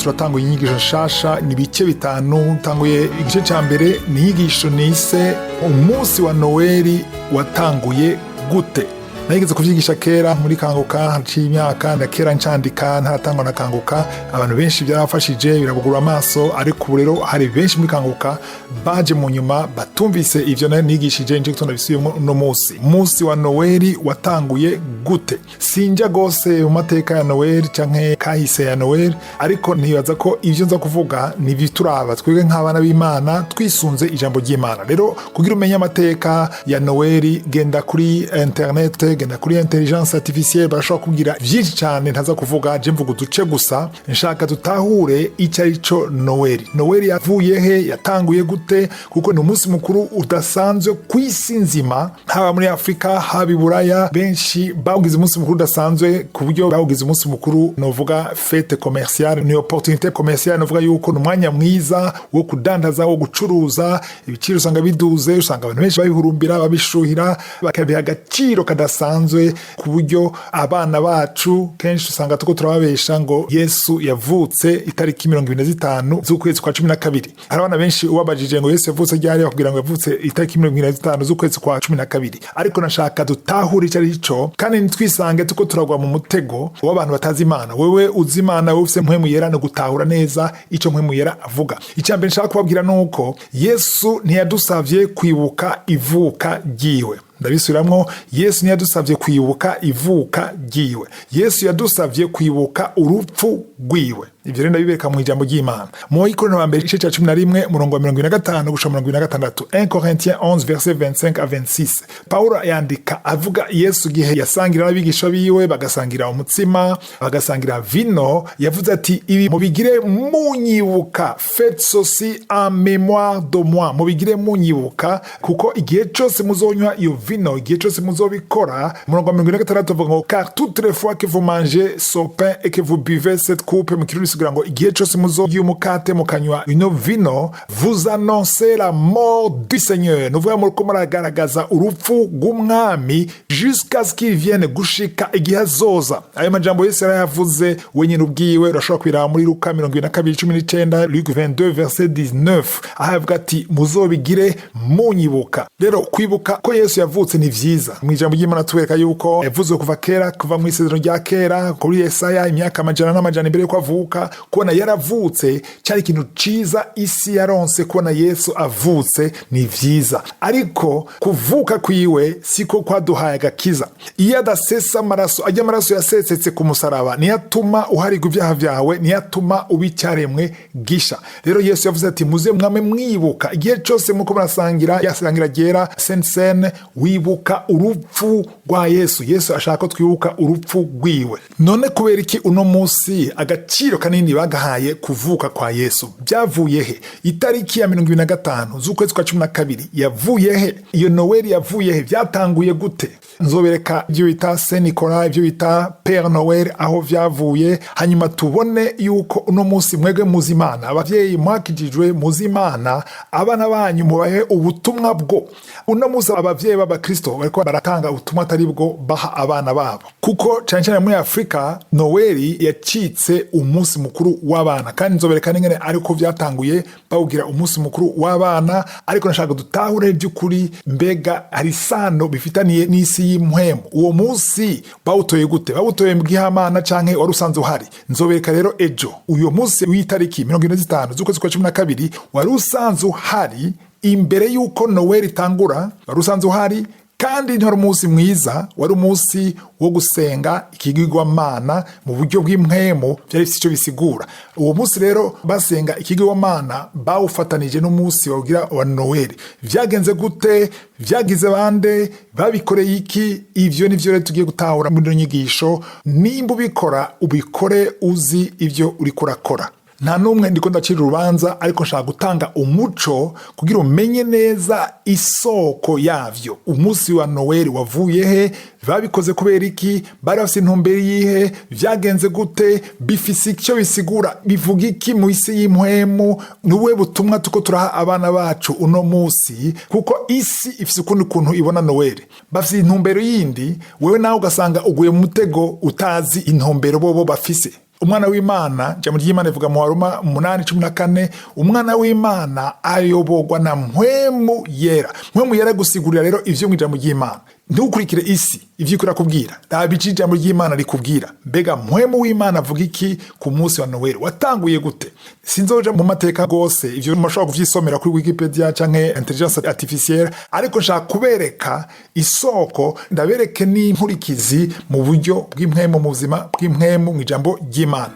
Turatanguye inyigisho nshasha, ni ibice bitanu. Tanguye igice ca mbere, ni inyigisho nise "Umunsi wa Noweli watanguye gute?" Nageze kuvyigisha kera muri Kanguka, haciye imyaka na kera ncandika ntaratangwa na Kanguka. Abantu benshi byarafashije, birabugura amaso, ariko ubu rero hari benshi muri Kanguka baje mu nyuma batumvise ivyo nari nigishije. Nje gutunda bisubiyemo uno munsi. Umunsi wa Noweli watanguye gute? Sinja gose mu mateka ya Noweli canke kahise ya Noweli, ariko nibaza ko ivyo nza kuvuga ni ibituraba twebwe nk'abana b'Imana twisunze ijambo ry'Imana. Rero kugira umenye amateka ya Noweli, genda kuri internet, genda kuri intelligence artificielle, barashobora kubwira vyinshi cyane ntaza kuvuga. Je mvuga uduce gusa. Nshaka dutahure icyo ari cyo Noweli. Noweli yavuye he? Yatanguye gute? Kuko ni umunsi mukuru udasanzwe ku isi nzima, haba muri Afurika, haba i Buraya. Benshi bawugize umunsi mukuru udasanzwe, ku buryo bawugize umunsi mukuru, novuga fête commerciale, ni opportunité commerciale. Novuga yuko ni umwanya mwiza wo kudandaza, wo gucuruza. Ibiciro usanga biduze, usanga abantu benshi babihurumbira, babishuhira, bakabiha agaciro kadasanzwe, ku buryo abana bacu kenshi usanga tuko turababesha ngo Yesu yavutse itariki 25 z'ukwezi kwa 12. Hari abana benshi ubabajije ngo Yesu yavutse ryari, bakubwira ngo yavutse itariki 25 z'ukwezi kwa 12. Ariko nashaka dutahure icyo ari cyo, kandi ntitwisange tuko turagwa mu mutego w'abantu batazi Imana. Wewe uzi Imana, wewe ufise Mpwemu Yera, no gutahura neza icyo Mpwemu Yera avuga. Icya mbere nshaka kubabwira ni uko Yesu ntiyadusavye kwibuka ivuka ryiwe. Ndabisubiramwo: Yesu ntiyadusabye kwibuka ivuka ryiwe, Yesu yadusabye kwibuka urupfu rwiwe. Ivyo rero ndabibereka mu ijambo ry'Imana mu Bakorinto ba mbere, igice cya 11, murongo wa 25 gushika 26, 1 Corinthiens 11, verset 25 à 26. Paulo yandika avuga Yesu gihe yasangira n'abigisha biwe, bagasangira umutsima, bagasangira vino. Yavuze ati: "Ibi mubigire munyibuka, faites ceci en mémoire de moi." Mubigire munyibuka, kuko igihe cyose muzonywa iyo vino, igihe cyose muzobikora. Umurongo wa 46 avuga ngo: "Car toutes les fois que vous mangez ce pain et que vous buvez cette coupe", mu Kirundi bisigura ngo igihe cyose muzorya umukate, mukanywa ino vino, "vous annoncez la mort du Seigneur", nuvuga muriko muragaragaza urupfu rw'Umwami, "jusqu'à ce qu'il vienne", gushika igihe azoza. Ayo majambo Yesu yarayavuze wenyine ubwiwe. Urashobora kwiraba muri Luka 22:19, Luc 22 verset 19, aho avuga ati: "Muzobigire munyibuka." Rero kwibuka ko Yesu yavutse ni vyiza. Mu ijambo ry'Imana tubereka yuko yavuzwe kuva kera, kuva mu Isezerano rya Kera, kuri Yesaya, imyaka amajana n'amajana imbere yuko avuka. Kubona yaravutse cyari ikintu ciza isi yaronse. Kubona Yesu avutse ni vyiza, ariko kuvuka kwiwe siko kwaduhaye agakiza. Iyo adasesa amaraso, ajya amaraso yasesetse ku musaraba, niyo atuma uharigwa ibyaha vyawe, niyo atuma uba icyaremwe gisha. Rero Yesu yavuze ati: "Muze mwame mwibuka." Igihe cyose muko murasangira yasangira ryera, Sainte Cène, wibuka urupfu rwa Yesu. Yesu ashaka ko twibuka urupfu rwiwe. None kubera iki uno munsi agaciro kanini bagahaye kuvuka kwa Yesu? Byavuye he? Itariki ya 25 z'ukwezi kwa 12 yavuye he? Iyo Noweli yavuye he? Byatanguye gute? Nzobereka ibyo bita Saint Nicolas, ibyo bita Père Noël, aho vyavuye, hanyuma tubone yuko uno munsi mwebwe muzi Imana, abavyeyi mwakijijwe muzi Imana, abana banyu mubahe ubutumwa bwo. Uno munsi abavyeyi b'abakristo bariko baratanga ubutumwa atari bwo baha abana babo, kuko cane cane muri Afurika Noweli yacitse umunsi mukuru w'abana. Kandi nzobereka n'ingene ariko vyatanguye bawugira umunsi mukuru w'abana. Ariko nashaka dutahure by'ukuri, mbega hari isano bifitaniye n'isi y'impwemu? Uwo munsi bawutoye gute? Bawutoye mu gihamana canke wari usanzwe uhari? Nzobereka rero ejo. Uyo munsi w'itariki 45 z'ukwezi kwa 12 wari usanzwe uhari imbere y'uko Noweli itangura, wari usanzwe uhari. Kandi ntiwari umunsi mwiza, wari umunsi wo gusenga ikigirwamana mu buryo bw'impwemu. Byari bifite icyo bisigura. Uwo munsi rero basenga ikigirwamana, bawufatanije n'umunsi bawugira wa Noweli. Vyagenze gute? Vyagize bande? Babikoreye iki? Ivyo nivyo rero tugiye gutahura muri ino nyigisho. Nimba ubikora, ubikore uzi ivyo uriko urakora. Nta n'umwe ndiko ndacira urubanza, ariko nshaka gutanga umuco kugira umenye neza isoko yavyo. Umunsi wa Noweli wavuye he? Babikoze kubera iki? Bari bafise intumbero yihe? Vyagenze gute? Bifise icyo bisigura? Bivuga iki mu isi y'impwemu? Ni ubuhe butumwa tuko turaha abana bacu uno munsi? Kuko isi ifise ukundi kuntu ibona Noweli, bafise intumbero yindi. Wewe nawe ugasanga uguye mu mutego utazi intumbero bobo bafise. Umwana w'Imana, ijambo ry'Imana rivuga mu Baroma 8:14, umwana w'Imana ayoborwa na Mpwemu Yera. Mpwemu Yera gusigurira rero ivyo mu ijambo ry'Imana. Ntukurikire isi ivyo iko irakubwira, raba ico ijambo ry'Imana rikubwira. Mbega Mpwemu w'Imana avuga iki ku munsi wa Noel? Watanguye gute? Sinzoja mu mateka gose, ivyo mushobora kuvyisomera kuri Wikipedia canke intelligence artificielle, ariko nshaka kubereka isoko, ndabereke n'inkurikizi mu buryo bw'impwemu, mu buzima bw'impwemu, mu ijambo ry'Imana.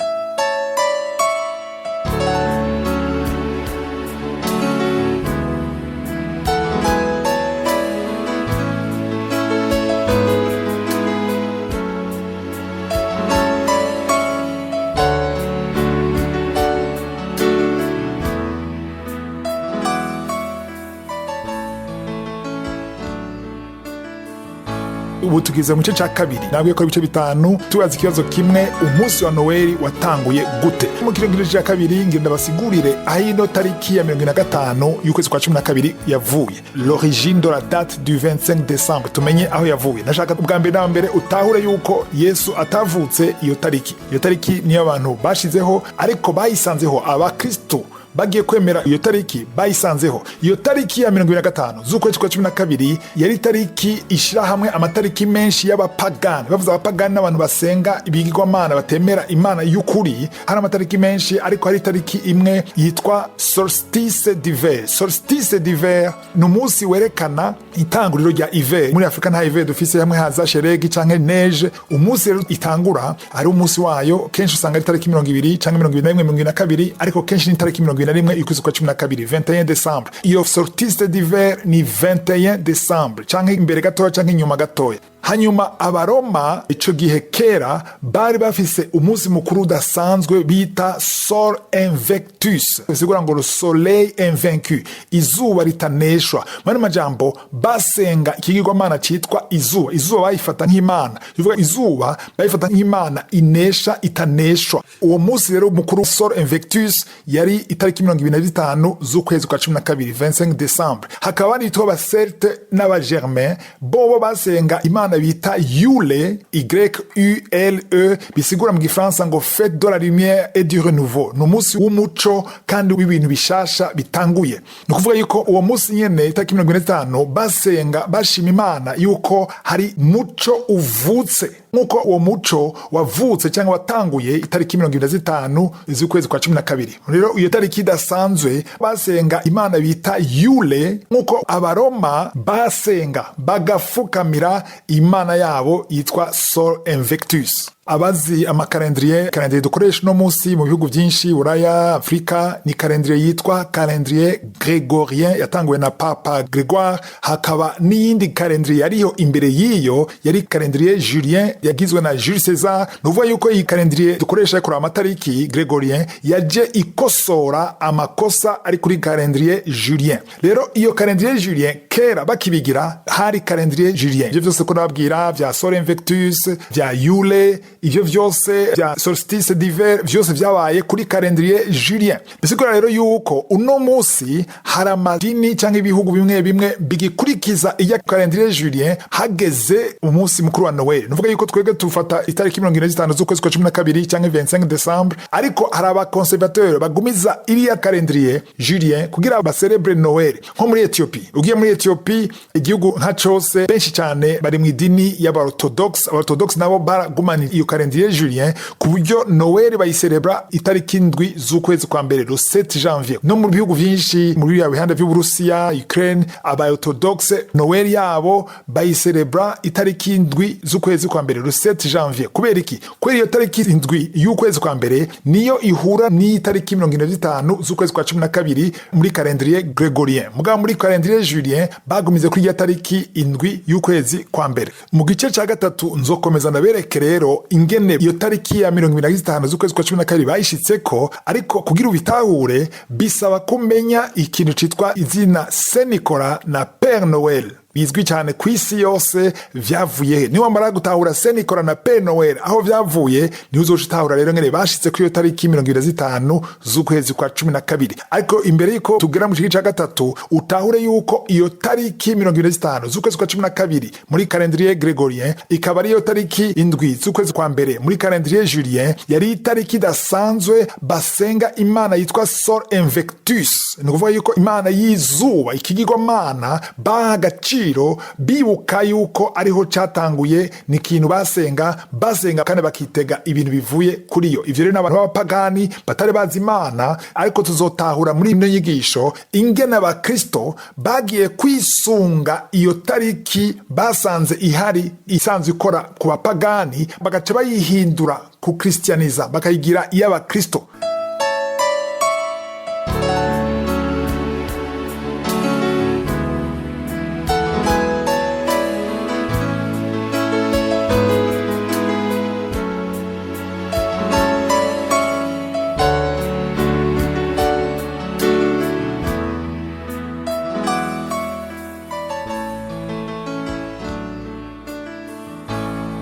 Ubu tugeze mu gice cya kabiri. Nabwiye ko ibice bitanu tubaza ikibazo kimwe: umunsi wa Noweli watanguye gute? Mu kino gice cya kabiri ngenda basigurire aho ino tariki ya 45 y'ukwezi kwa 12 yavuye, l'origine de la date du 25 décembre, tumenye aho yavuye. Nashaka ubwa mbere na mbere utahure yuko Yesu atavutse iyo tariki. Iyo tariki niyo abantu bashizeho, ariko bayisanzeho abakristo bagiye kwemera iyo tariki, bayisanzeho. Iyo tariki ya 25 z'ukwezi kwa 12 yari tariki ishyira hamwe amatariki menshi y'abapagani. Bavuze abapagani n'abantu basenga ibigirwamana, batemera Imana y'ukuri. Hari amatariki menshi, ariko hari itariki imwe yitwa solstice d'hiver. Solstice d'hiver ni umunsi werekana itanguriro rya hiver. Muri Afurika nta hiver dufise, hamwe haza sheregi canke neige. Umunsi rero itangura ari umunsi wayo, kenshi usanga ari itariki 20 canke 21, 22, ariko kenshi ni itariki 21 y'ukwezi kwa 12, 21 décembre. Iyo solstice d'hiver ni 21 décembre, canke imbere gatoya canke inyuma gatoya. Hanyuma Abaroma ico gihe kera bari bafise umunsi mukuru udasanzwe bita Sol Invictus, bisigura ngo le soleil invaincu, izuba ritaneshwa. Mani majambo, basenga ikigirwamana citwa izuba. Izuba bayifata nk'imana, bivuga izuba bayifata nk'imana inesha, itaneshwa. Uwo munsi rero mukuru Sol Invictus yari itariki 25 z'ukwezi kwa 12, 25 décembre. Hakaba hari bitwa abacelte n'abagermain, bobo basenga imana bita Yule, y u l e, bisigura mu gifaransa ngo fête de la lumière et du renouveau, ni umunsi w'umuco kandi w'ibintu bishasha bitanguye. Ni ukuvuga yuko uwo munsi nyene, itariki 45, basenga bashima Imana yuko hari muco uvutse, nk'uko uwo muco wavutse cyangwa watanguye itariki 25 z'ukwezi kwa 12. Rero iyo tariki idasanzwe basenga imana bita Yule, nk'uko Abaroma basenga bagafukamira imana yabo yitwa Sol Invictus. Abazi amacalendrier, calendrier dukoresha uno munsi mu bihugu byinshi, Buraya, Afurika, ni calendrier yitwa calendrier grégorien, yatanguwe na Papa Gregoire. Hakaba n'iyindi calendrier yariho imbere y'iyo, yari calendrier julien, yagizwe na Jules César. Ni ukuvuga yuko iyi calendrier dukoresha kuraba amatariki, grégorien, yaje ikosora amakosa ari kuri calendrier julien. Rero iyo calendrier julien, kera bakibigira hari calendrier julien. Ivyo vyose ko nababwira vya Sol Invictus, vya Yule, ivyo vyose vya solstice d'hiver, vyose vyabaye kuri calendrier julien. Bisigura rero yuko uno munsi hari amadini cyangwa ibihugu bimwe bimwe bigikurikiza iya calendrier julien hageze umunsi mukuru wa Noel. Nuvuga yuko twebwe tufata itariki 45 z'ukwezi kwa 12 cyangwa 25 décembre, ariko hari abaconservateur bagumiza iriya calendrier julien kugira bacélèbre Noel. Nko muri Ethiopie, ugiye muri Ethiopie, igihugu nka cose, benshi cyane bari mu idini y'abaorthodoxe. Abaorthodoxe nabo baragumana iyo calendrier julien, ku buryo Noel bayiserebra itariki 7 z'ukwezi kwa mbere, le 7 janvier. No mu bihugu vyinshi muri biriya bihande vy'Uburusiya, Ukraine, abaorthodoxe Noel yabo bayiserebra itariki 7 z'ukwezi kwa mbere, le 7 janvier. Kubera iki? Kubera iyo tariki 7 y'ukwezi kwa mbere niyo ihura n'itariki 45 z'ukwezi kwa 12 muri calendrier grégorien. Mugabo muri calendrier julien bagumize kuri iyo tariki 7 y'ukwezi kwa mbere. Mu gice ca gatatu nzokomeza ndabereke rero ingene iyo tariki ya 25 z'ukwezi kwa 12 bayishitseko. Ariko kugira ubitahure bisaba kumenya ikintu citwa izina Saint Nicolas na Père Noël. Bizwi cyane ku isi yose vyavuye he? Niwamara gutahura Saint Nicolas na Père Noël aho vyavuye, niho uzoca utahura rero ngene bashitse kuri iyo tariki 25 z'ukwezi kwa 12. Ariko imbere yuko tugera mu gice ca gatatu, utahure yuko iyo tariki 25 z'ukwezi kwa 12 muri calendrier grégorien, ikaba ariyo tariki 7 z'ukwezi kwa mbere muri calendrier julien, yari itariki idasanzwe basenga imana yitwa Sol Invictus. Ni ukuvuga yuko imana y'izuba, ikigirwamana baha agaciro, bibuka yuko ariho cyatanguye. Ni ikintu basenga, basenga kandi bakitega ibintu bivuye kuri yo. Ivyo rero n'abantu b'abapagani batari bazi Imana. Ariko tuzotahura muri ino nyigisho ingene abakristo bagiye kwisunga iyo tariki basanze ihari, isanzwe ikora ku bapagani, bagaca bayihindura ku kristiyaniza, bakayigira iy'abakristo.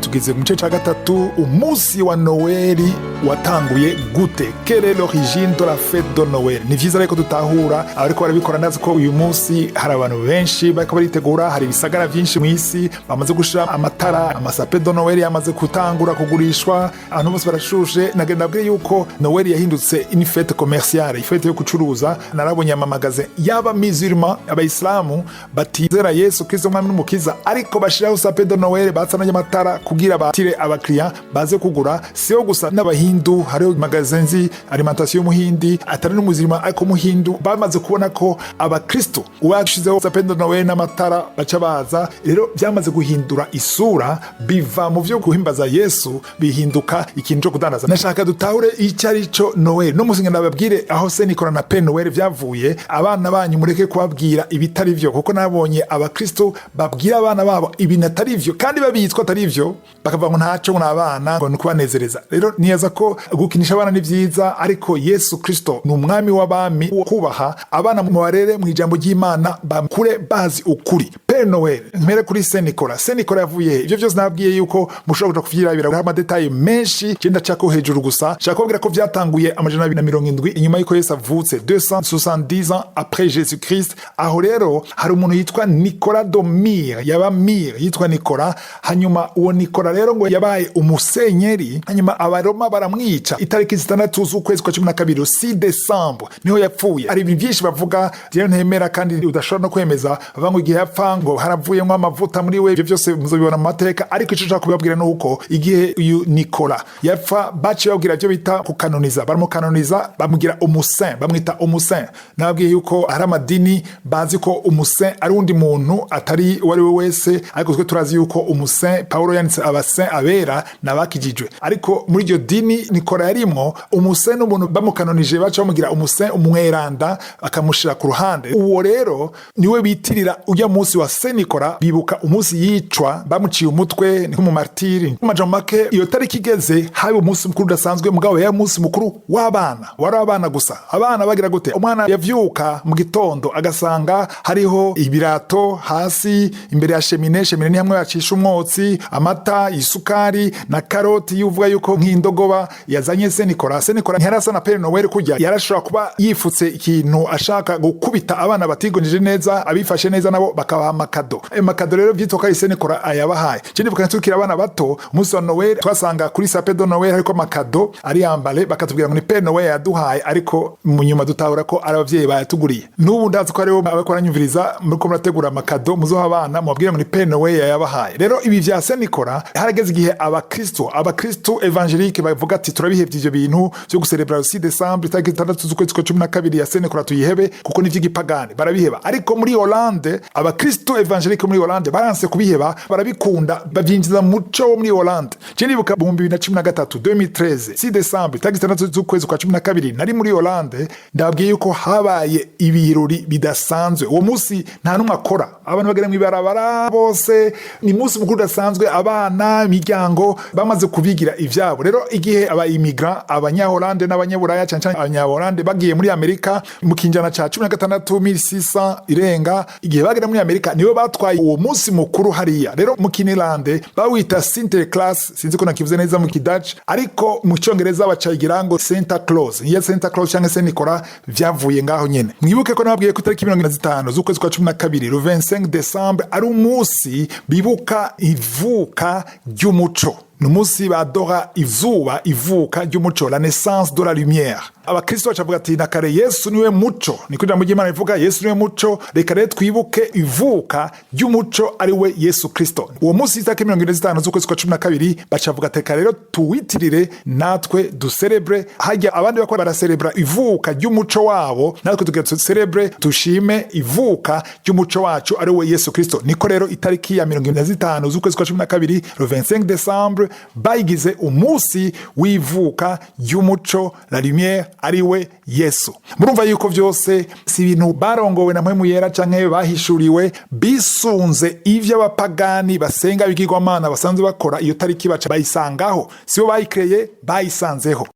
Tugeze mu gice cya gatatu: umunsi wa Noweli watanguye gute? Quelle est l'origine de la fête de Noël? Ni vyiza reko dutahura abariko barabikora. Ndazi ko uyu munsi hari abantu benshi bariko baritegura. Hari ibisagara vyinshi mu isi bamaze gushira amatara, ama sapins de Noël yamaze gutangura kugurishwa, abantu bose barashushe. Nagenda nabwire yuko Noël yahindutse une fête commerciale, fête yo gucuruza. Narabonye ama magasins y'aba musulman, abayisilamu batizera Yesu Kristo umwami n'umukiza, ariko bashiraho sapin de Noël, batsananye amatara kugira batire abakiriya baze kugura. Siyo gusa, n'abahindu, hariho magasin nzi alimentation y'umuhindi atari n'umuzima ariko umuhindu, bamaze kubona ko abakristo bashizeho sapin de Noël n'amatara baca baza. Rero byamaze guhindura isura, biva mu vyo guhimbaza Yesu bihinduka ikintu cyo kudandaza. Nashaka dutahure icyo ari cyo Noël no musinga, ndababwire aho Saint Nicolas na Père Noël vyavuye. Abana banyu mureke kubabwira ibitari vyo, kuko nabonye abakristo babwira abana babo ibintu atari vyo kandi babitwa atari vyo, bakavuga ngo ntaco, ngo ni abana, ngo ni ukubanezereza. Rero niyaza ko gukinisha abana ni vyiza, ariko Yesu Kristo ni umwami w'abami wo kubaha. Abana mubarere mu ijambo ry'Imana, bakure bazi ukuri. Père Noël, mpere kuri Saint Nicolas. Saint Nicolas yavuye he? Ivyo vyose nababwiye yuko mushobora kuja kuvyirabira, hariho ama détails menshi, je ndacako hejuru gusa. Nshaka kubabwira ko vyatanguye 270 inyuma y'uko Yesu avutse, 270 ans après Jésus Christ. Aho rero hari umuntu yitwa Nicolas de Myre, yaba Myre, yitwa Nicolas. Hanyuma uwo Nicolas rero ngo yabaye umusenyeri, hanyuma abaroma baramwica itariki 6 z'ukwezi kwa 12, 6 décembre, niho yapfuye. Hari ibintu byinshi bavuga rero ntemera kandi udashobora no kwemeza, bavuga ngo igihe yapfa ngo haravuyemo amavuta muri we. Ibyo byose muzobibona mu mateka. Ariko icyo nshaka kubabwira ni uko igihe uyu Nicolas yapfa, baciye babwira ibyo bita kukanoniza, baramukanoniza, bamugira umu saint, bamwita umu saint. Nababwiye yuko hari amadini bazi ko umu saint ari undi muntu atari uwo ari we wese, ariko twe turazi yuko umu saint, Paulo yanditse aba saints, abera n'abakijijwe. Ariko muri iryo dini Nicolas yarimwo, umu saint n'umuntu bamukanonije baca bamugira umu saint, umweranda, akamushira ku ruhande. Uwo rero niwe bitirira ujya munsi wa Saint Nicolas, bibuka umunsi yicwa, bamuciye umutwe, ni nk'umumartiri. Mu majambo make, iyo tariki igeze haba umunsi mukuru udasanzwe, mugabo yari umunsi mukuru w'abana, wari abana gusa. Abana bagira gute? Umwana yavyuka mu gitondo agasanga hariho ibirato hasi imbere ya cheminée. Cheminée ni hamwe bacisha umwotsi, amata, isukari na karoti. Yuvuga yuko nk'indogoba yazanye Saint Nicolas. Saint Nicolas ntiyarasa na Père Noël kurya, yarashobora kuba yifutse ikintu ashaka gukubita abana batigonjeje neza, abifashe neza nabo bakabaha ama cadeaux. Ayo ma cadeaux rero vyitwa ko ari Saint Nicolas ayabahaye. Je ndibuka tukiri abana bato, umunsi wa Noël twasanga kuri sapin de Noël hariko ama cadeaux ari yambale, bakatubwira ngo ni Père Noël yaduhaye, ariko mu nyuma dutahura ko ari abavyeyi bayatuguriye. N'ubu ndazi ko hariho abariko baranyumviriza, muriko murategura ama cadeaux muzoha abana, mubabwire ngo ni Père Noël yayabahaye. Rero ibi vya Saint Nicolas, harageze igihe abakristo évangéliques bavuga ati turabihevye ivyo bintu vyo guserebra le 6 décembre, itariki 6 z'ukwezi kwa 12 ya Saint Nicolas, tuyihebe kuko ni ivy'igipagani. Barabiheba. Ariko muri Hollande, abakristo évangéliques muri Hollande baranse kubiheba, barabikunda, bavyinjiza mu muco wo muri Hollande. Je ndibuka 2013, 2013, 6 décembre, itariki 6 z'ukwezi kwa 12, nari muri Hollande. Ndababwiye yuko habaye ibirori bidasanzwe. Uwo munsi nta n'umwe akora, abantu bagera mw'ibarabara bose, ni umunsi mukuru udasanzwe. Abana, imiryango bamaze kubigira ivyabo. Rero igihe aba immigrants, abanyahorande n'abanyaburaya, cyane cyane abanyahorande, bagiye muri Amerika mu kinjana ca 16, 1600 irenga, igihe bagera muri Amerika niho Niwe batwaye uwo munsi mukuru hariya. Rero mu Kinirande bawita Sinterklaas, sinzi ko nakivuze neza mu Kidaci, ariko mu Cyongereza bacayigira ngo Santa Claus. Iyo Santa Claus cyangwa se Nicolas vyavuye ngaho nyene. Mwibuke ko nababwiye ko itariki 25 z'ukwezi kwa 12, le 25 décembre, ari umunsi bibuka ivuka ry'umuco. Ni umunsi badora izuba, ivuka ry'umuco, la naissance de la lumière. Abakristo bacavuga ati: "Na kare Yesu niwe muco." Niko ijambo ry'Imana rivuga, Yesu niwe muco. Reka rero twibuke ivuka ry'umuco, ari we Yesu Kristo. Uwo munsi, itariki 45 z'ukwezi kwa 12, bacavuga ati: "Reka rero tuwitirire natwe, duserebre hajya abandi bakora baraserebra ivuka ry'umuco wabo, natwe tugira duserebre, dushime ivuka ry'umuco wacu, ari we Yesu Kristo." Niko rero itariki ya 45 z'ukwezi kwa 12, le 25 décembre, bayigize umunsi w'ivuka ry'umuco, la lumière, ari we Yesu. Murumva yuko vyose si ibintu barongowe na Mpwemu Yera canke bahishuriwe, bisunze ivyo abapagani basenga ibigirwamana basanzwe bakora. Iyo tariki baca bayisangaho, sibo bayikreye, bayisanzeho.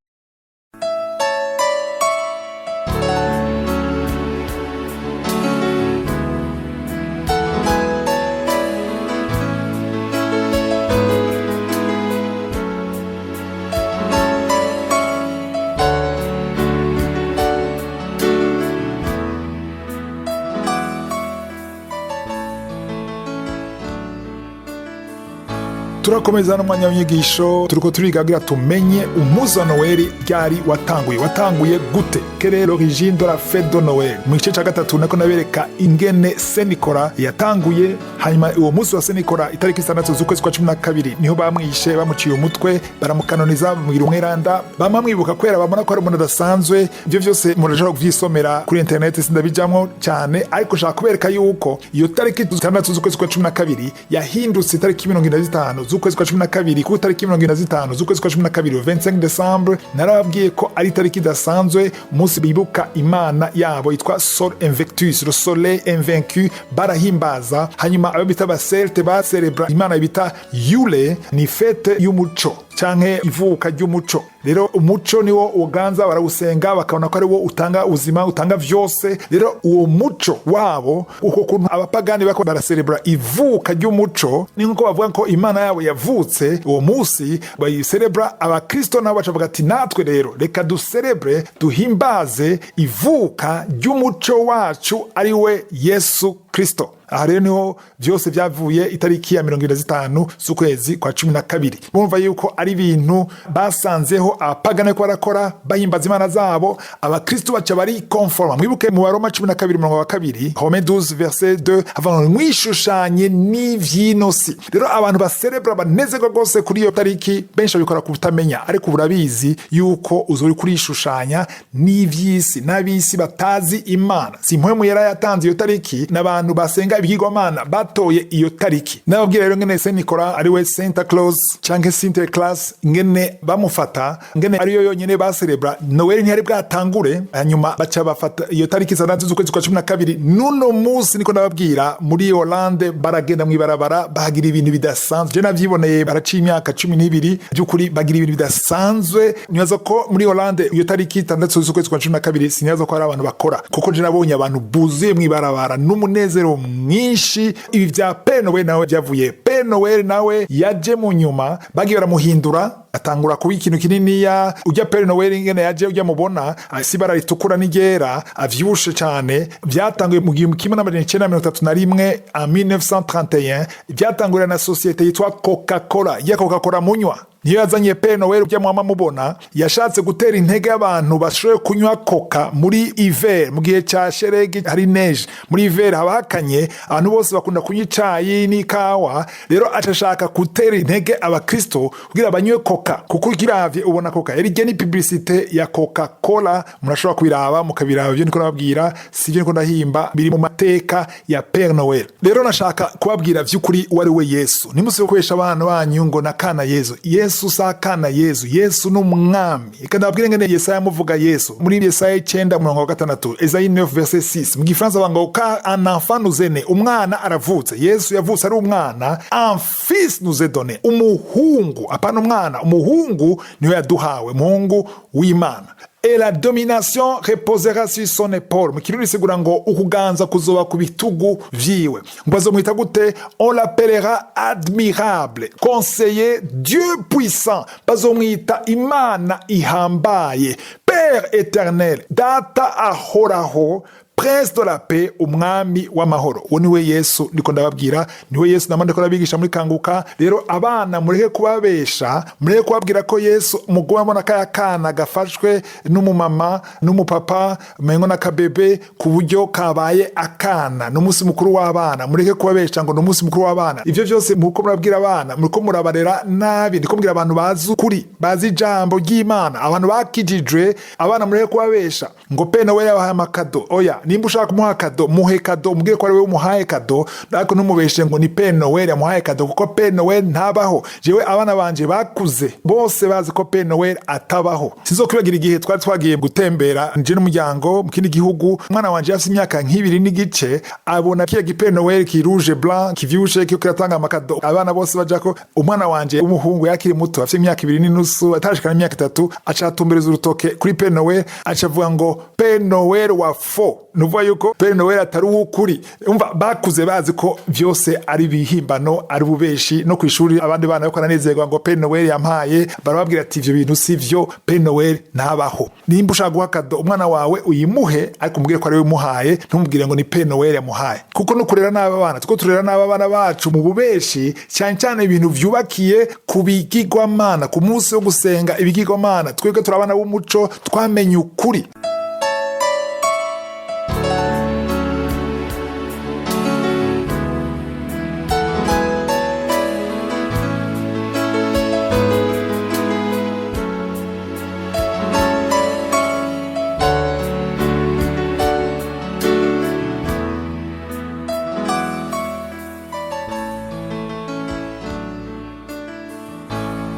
Turakomeza n'umwanya w'inyigisho. Turiko turiga kugira tumenye umunsi wa Noweli ryari watanguye, watanguye gute, quelle est l'origine de la fête de Noël. Mu gice ca gatatu nako nabereka ingene Saint Nicolas yatanguye. Hanyuma uwo munsi wa Saint Nicolas, itariki 6 z'ukwezi kwa 12, niho bamwishe, bamuciye umutwe, baramukanoniza, bamugira umweranda, bamamwibuka kubera babona ko ari umuntu adasanzwe. Ibyo vyose murashobora kuvyisomera kuri internet, sindabijamwo cyane, ariko nshaka kubereka yuko iyo tariki 6 z'ukwezi kwa 12 yahindutse itariki 75 z'ukwezi kwa 12, kuko itariki 75 z'ukwezi kwa 12, 25 décembre, narababwiye ko ari itariki idasanzwe, umunsi bibuka imana yabo yitwa Sol Invictus, le soleil invaincu, barahimbaza. Hanyuma abo bita abaselte baserebra imana bita Yule, ni fête y'umuco canke ivuka ry'umuco. Rero umuco niwo uganza, barawusenga, bakabona ko ari wo utanga ubuzima, utanga vyose. Rero uwo muco wabo, uko kuntu abapagani bako baraserebra ivuka ry'umuco, ni nkuko bavuga ko imana yabo yavutse uwo munsi bayiserebra. Abakristo nabo bacavuga ati: "Natwe rero reka duserebre, duhimbaze ivuka ry'umuco wacu, ari we Yesu Kristo." Aha rero niho vyose vyavuye, itariki ya 75 z'ukwezi kwa 12. Bumva yuko ari ibintu basanzeho abapagani ko barakora, bahimbaza imana zabo, abakristo baca bari conforma. Mwibuke mu Baroma 12 umurongo wa 2, Romains 12 verset 2, havuga ngo: "Mwishushanye n'ivy'ino si." Rero abantu baserebra, banezerwa rwose kuri iyo tariki, benshi babikora ku butamenya, ariko urabizi yuko uzori kurishushanya n'ivy'isi, n'ab'isi batazi Imana. Si Mpwemu Yera yatanze iyo tariki, n'abantu basenga ibigirwamana batoye iyo tariki. Nababwira rero ngene Saint Nicolas, ari we Santa Claus canke Sinterklaas, ngene bamufata, ngene ariyo yonyene baserebra. Noel ntiyari bwatangure. Hanyuma baca bafata iyo tariki 6 z'ukwezi kwa 12. Nuno munsi niko nababwira, muri Hollande baragenda mw'ibarabara, bahagira ibintu bidasanzwe. Je navyiboneye, baraciye imyaka 12, by'ukuri bagira ibintu bidasanzwe. Nibaza ko muri Hollande iyo tariki 6 z'ukwezi kwa 12, sinibaza ko hari abantu bakora, kuko je nabonye abantu buzuye mw'ibarabara n'umunezero mwinshi. Ibi vya Père Noël nawe vyavuye, Père Noël nawe yaje mu nyuma, bagiye baramuhindura, atangura kuba ikintu kininiya. Ujya Père Noël ingene yaje, ujya mubona si ibara ritukura n'iryera, avyibushe cane, vyatanguye mu 1931, en 1931. Vyatangurira na société yitwa Coca Cola. Ya Coca Cola munywa niyo yazanye Père Noël ujya mwama mubona. Yashatse gutera intege abantu bashoboye kunywa Coca muri hiver, mu gihe ca sheregi, hari neige. Muri hiver haba hakanye, abantu bose bakunda kunywa icayi n'ikawa. Rero acashaka gutera intege abakristo kugira banywe Coca, kuko ukiravye ubona Coca yari ni publicité ya Coca Cola. Murashobora kubiraba, mukabiraba. Ibyo niko nababwira, si ibyo niko ndahimba, biri mu mateka ya Père Noël. Rero nashaka kubabwira vy'ukuri uwo ari we Yesu. Nimusi gukoresha abana banyu ngo nakana Yesu. Yesu si akana Yesu, Yesu ni umwami. Reka ndababwire ngene Yesaya amuvuga Yesu muri Yesaya 9 umurongo wa 6, Esaïe 9 verset 6. Mu Gifaransa bavuga ngo: "Car un enfant nous est né", umwana aravutse. Yesu yavutse ari umwana. "Un fils nous est donné", umuhungu, apana umwana, umuhungu niwe yaduhawe, umuhungu w'Imana. Et la domination reposera sur son épaule. Mu Kirundi bisigura ngo ukuganza kuzoba ku bitugu vyiwe. Ngo bazomwita gute? On l'appellera Admirable, Conseiller, Dieu puissant. Bazomwita Imana ihambaye, Père éternel, Data ahoraho, Prince de la paix, Umwami w'amahoro. Uwo niwe Yesu ndiko ndababwira, niwe Yesu nama ndiko ndabigisha muri Kanguka. Rero abana mureke kubabesha, mureke kubabwira ko Yesu muguma mbona kaya kana gafashwe n'umumama n'umupapa, mengo n'akabebe, ku buryo kabaye akana. Ni umunsi mukuru w'abana. Mureke kubabesha ngo ni umunsi mukuru w'abana. Ivyo vyose muko murabwira abana, muriko murabarera nabi. Ndiko mbwira abantu bazi ukuri, bazi ijambo ry'Imana, abantu bakijijwe. Abana mureke kubabesha ngo Père Noël yabahaye amakado. Oya, nimba ushaka kumuha cadeau, muhe cadeau, umubwire ko ari we umuhaye cadeau, ariko ntumubeshe ngo ni Père Noël yamuhaye cadeau, kuko Père Noël ntabaho. Jewe abana banje bakuze bose bazi ko Père Noël atabaho. Sinzokwibagira igihe twari twagiye gutembera nje n'umuryango mu kindi gihugu. Umwana wanje afite imyaka nk'2 n'igice, abona kiya gi Père Noël ki rouge blanc kivyibushe kiriko kiratanga amakado, abana bose bajako. Umwana wanje w'umuhungu yakiri muto, afite imyaka 2 n'inusu, atarashikana imyaka 3, aca atumbereza urutoke kuri Père Noël, aca avuga ngo Père Noël wa faux, nuvuga yuko Père Noël atari uw'ukuri. Umva, bakuze bazi ko vyose ari ibihimbano, ari ububeshi. No kw'ishuri abandi bana bariko baranezerwa ngo Père Noël yampaye, barababwira ati ivyo bintu si vyo, Père Noël ntabaho. Nimba ushaka guha cadeau umwana wawe, uyimuhe, ariko umubwire ko ari we umuhaye, ntumubwire ngo ni Père Noël yamuhaye, kuko no kurera nabi abana, tuko turera nabi abana bacu mu bubeshi, cyane cyane ibintu vyubakiye ku bigirwamana, ku munsi wo gusenga ibigirwamana. Twebwe turi abana b'umuco, twamenye ukuri.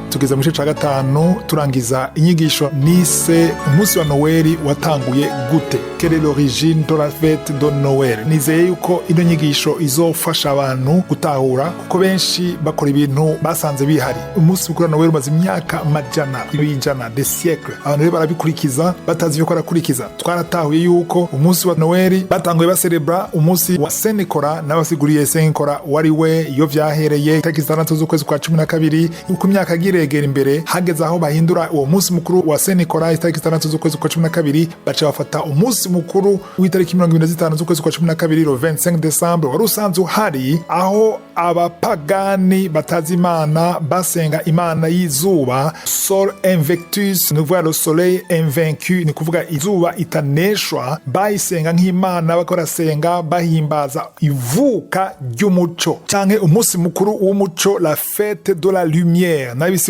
Tugeze mu gice cya gatanu, turangiza inyigisho nise "Umunsi wa Noweli watanguye gute?", "Quelle est l'origine de la fête de Noël?" Nizeye yuko ino nyigisho izofasha abantu gutahura, kuko benshi bakora ibintu basanze bihari. Umunsi mukuru wa Noweli umaze imyaka majana, ibijana, des siècles. Abantu rero barabikurikiza batazi ibyo barakurikiza. Twaratahuye yuko umunsi wa Noweli batanguye baserebra umunsi wa Saint Nicolas. N'abasiguriye Saint Nicolas wari we, iyo vyahereye, itariki 6 z'ukwezi kwa 12. Uko imyaka yagiye iregera imbere, hageze aho bahindura uwo munsi mukuru wa Saint Nicolas, itariki 6 z'ukwezi kwa 12, baca bafata umunsi mukuru w'itariki 25 z'ukwezi kwa 12, le 25 décembre, wari usanzwe uhari, aho abapagani batazi Imana basenga imana y'izuba, Sol Invictus, ni ukuvuga le soleil invaincu, ni kuvuga izuba itaneshwa. Bayisenga nk'imana, bariko barasenga bahimbaza ivuka ry'umuco, canke umunsi mukuru w'umuco, la fête de la lumière. Nabisiguye.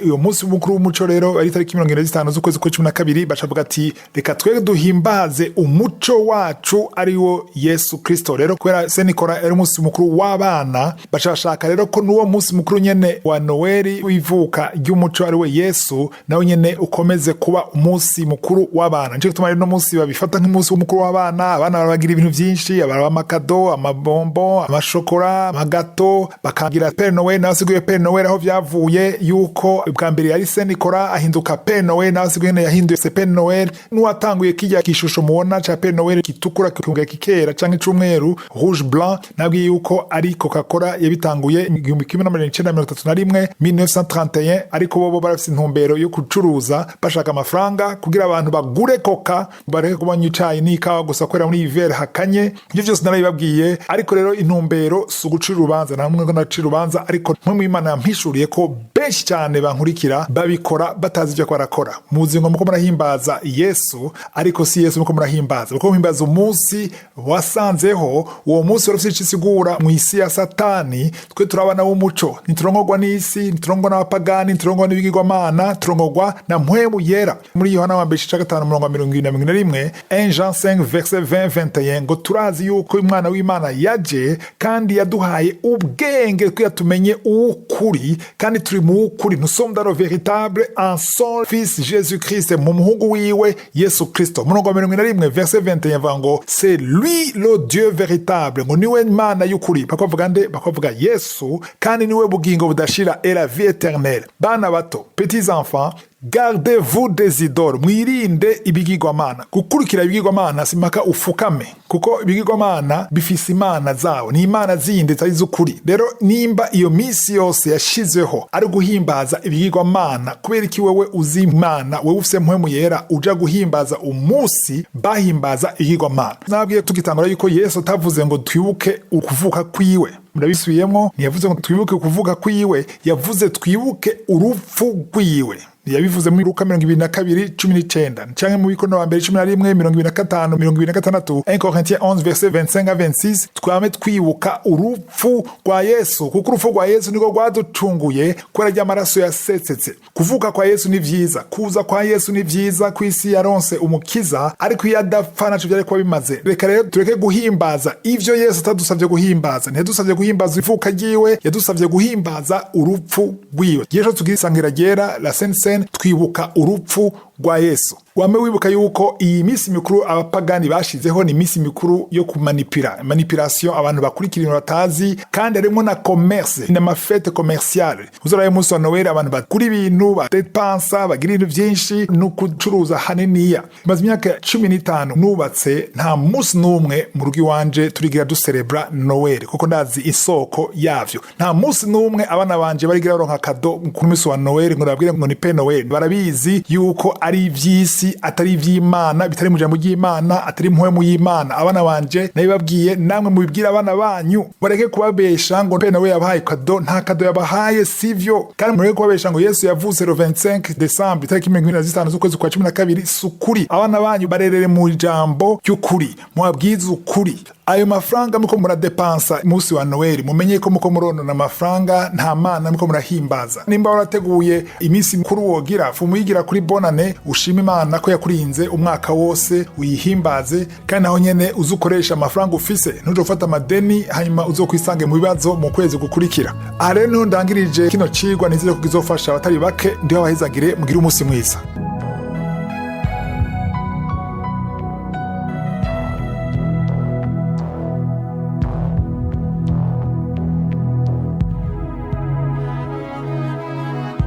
Uyo munsi mukuru w'umuco rero ari itariki 25 z'ukwezi kwa 12. Bacavuga ati reka twebwe duhimbaze umuco wacu, ari wo Yesu Kristo. Rero kubera Saint Nicolas ari umunsi mukuru w'abana, baca bashaka rero ko n'uwo munsi mukuru nyene wa Noweli w'ivuka ry'umuco, ari we Yesu, nawe nyene ukomeze kuba umunsi mukuru w'abana. Nico gituma rero uno munsi babifata nk'umunsi mukuru w'abana. Abana barabagira ibintu vyinshi, baraba amakado, amabombo, amashokora, amagato, bakagira Père Noël. Nabasiguye Père Noël aho vyavuye, yuko bwa mbere yari Saint Nicolas, ahinduka Père Noël. Nabasiguye nyene yahinduye se Père Noël, n'uwatanguye kirya gishusho mubona ca Père Noël gitukura kikongera kikera, canke c'umweru, rouge blanc. Nabwiye yuko ari Coca Cola yabitanguye 1931, 1931, ariko bobo barafise intumbero yo gucuruza, bashaka amafaranga kugira abantu bagure Coca, bareke kubanywa icayi n'ikawa gusa kubera muri hiver hakanye. Ivyo vyose narabibabwiye. Ariko rero intumbero si ugucira urubanza, nta mwe ndacira urubanza, ariko mwe mu Imana yampishuriye ko benshi cyane bankurikira babikora batazi ibyo barakora. Muzi ngo muko murahimbaza Yesu, ariko si Yesu muko murahimbaza, muko muhimbaza umunsi wasanzeho. Uwo munsi wari ufite ico isigura mu isi ya Satani. Twe turabana w'umuco, ntiturongorwa n'isi, ntiturongorwa n'abapagani, ntiturongorwa n'ibigirwamana, turongorwa na Mpwemu Yera. Muri Yohana wa mbere igice 5, umurongo wa 20 na 21, 1 Jean 5 verset 20 21, ngo turazi yuko Umwana w'Imana yaje kandi yaduhaye ubwenge kugira tumenye uw'ukuri, kandi turi mu w'ukuri, nous sommes dans le véritable, en son fils Jésus Christ, mu muhungu wiwe Yesu Kristo. Umurongo wa 21, verset 21, avuga ngo c'est lui le Dieu véritable, ngo niwe Imana y'ukuri. Bakavuga nde? Bakavuga Yesu. Kandi niwe bugingo budashira, et la vie éternelle. Bana bato, petits enfants, Gardez-vous des idoles, mwirinde ibigirwamana. Gukurikira ibigirwamana simpaka ufukame, kuko ibigirwamana bifise imana zawo, ni imana zindi zitari z'ukuri. Rero nimba iyo misi yose yashizweho ari guhimbaza ibigirwamana, kubera iki wewe uzi Imana, wewe ufise Mpwemu Yera, uja guhimbaza umunsi bahimbaza ibigirwamana? Nabwiye tugitangura yuko Yesu atavuze ngo twibuke ukuvuka kwiwe. Murabisubiyemwo, ntiyavuze ngo twibuke ukuvuka kwiwe, yavuze twibuke urupfu rwiwe. Yabivuze muri Luka 22:19, canke mu Bikorinto wa mbere 11:25, 26, 1 Corinthiens 11 verset 25 à 26. Twame twibuka urupfu rwa Yesu, kuko urupfu rwa Yesu niko rwaducunguye kubera ry'amaraso yasesetse. Kuvuka kwa Yesu ni vyiza, kuza kwa Yesu ni vyiza, ku isi yaronse umukiza, ariko iyo adapfa naco vyari kuba bimaze. Reka rero tureke guhimbaza ivyo Yesu atadusavye guhimbaza. Ntiyadusavye guhimbaza ivuka ryiwe, yadusavye guhimbaza urupfu rwiwe. Igihe tugira isangira ryera, la Sainte Cène, twibuka urupfu rwa Yesu. Wame wibuka yuko iyi minsi mikuru abapagani bashizeho ni iminsi mikuru yo kumanipira, manipulation, abantu bakurikira ibintu batazi, kandi harimo na commerce, n'ama fêtes commerciales. Uzoraye umunsi wa Noel, abantu bagura ibintu, badepansa, bagira ibintu vyinshi no kucuruza haniniya. Maze imyaka 15 nubatse, nta munsi n'umwe mu rugo iwanje turigira duserebra Noel, kuko ndazi isoko yavyo. Nta munsi n'umwe abana banje barigira baronka cadeau ku munsi wa Noel ngo nababwire ngo ni Père Noël. Barabizi yuko ari ivy'isi, atari ivy'Imana, bitari mu jambo ry'Imana, atari mpwemu y'Imana. Abana banje nabibabwiye, namwe mubibwire abana banyu, bareke kubabesha ngo Père Noël yabahaye cadeau. Nta cadeau yabahaye, sivyo. Kandi mureke kubabesha ngo Yesu yavutse le 25 décembre, itariki 25 z'ukwezi kwa 12, sukuri. Abana banyu barerere mu jambo ry'ukuri, mubabwize ukuri. Ayo mafaranga muko muradepansa umunsi wa Noel, mumenye ko muko muronona amafaranga, nta mana muko murahimbaza. Nimba warateguye iminsi mikuru wogira, fumuyigira kuri Bonane, ushima Imana ko yakurinze umwaka wose, uyihimbaze. Kandi naho nyene uzukoresha amafaranga ufise, ntuje ufata amadeni hanyuma uzokwisange mu bibazo mu kwezi gukurikira. Aha rero niho ndangirije kino cigwa, nizere ko kizofasha abatari bake. Ndiho abahezagire, mugire umunsi mwiza.